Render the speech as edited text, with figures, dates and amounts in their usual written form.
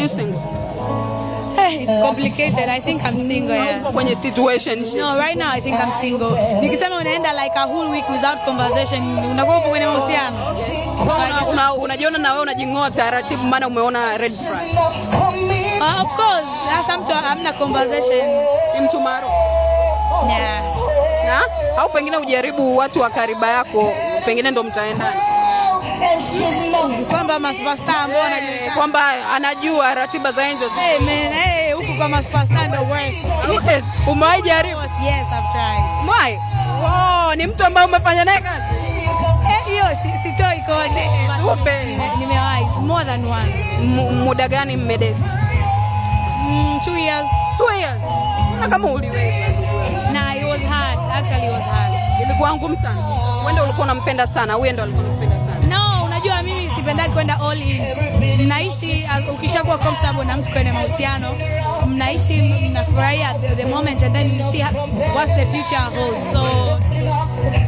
Are you single? Hey, it's complicated. I think I'm single, yeah. Uko kwenye situation? No, right now I think I'm single. Nikisema unaenda like a whole week without conversation, unakuwa upo kwenye mahusiano. Unajiona na wewe unajing'oa taratibu, maana umeona red flag? Of course, sasa mtu hamna conversation. Ni mtu maarufu? Yeah. Na au pengine ujaribu watu wa kariba yako, pengine ndo mtaendana. Kwamba masuperstar ambao wanajulikana. Kwamba anajua ratiba za Angels. Hey man, hey, huku kwa masuperstar ndo worst. Yes. Umewahi jaribu? Yes, I've tried. Umewahi? Wow, ni mtu ambaye umefanya naye kazi? Eh, hiyo sitoi kodi. Upe. Nimewahi more than once. Muda gani mmedate? 2 years. 2 years. Mbona kama uliweza? Nah, it was hard. Actually, it was hard. Ilikuwa ngumu sana. Wewe ndio ulikuwa unampenda sana, huyo ndio alikuwa anakupenda sana. No, unajua mimi sipendagi kwenda all in. Mnaishi, ukishakuwa comfortable na mtu kwenye mahusiano, mnaishi, mnafurahia the moment and then you see what's the future holds. So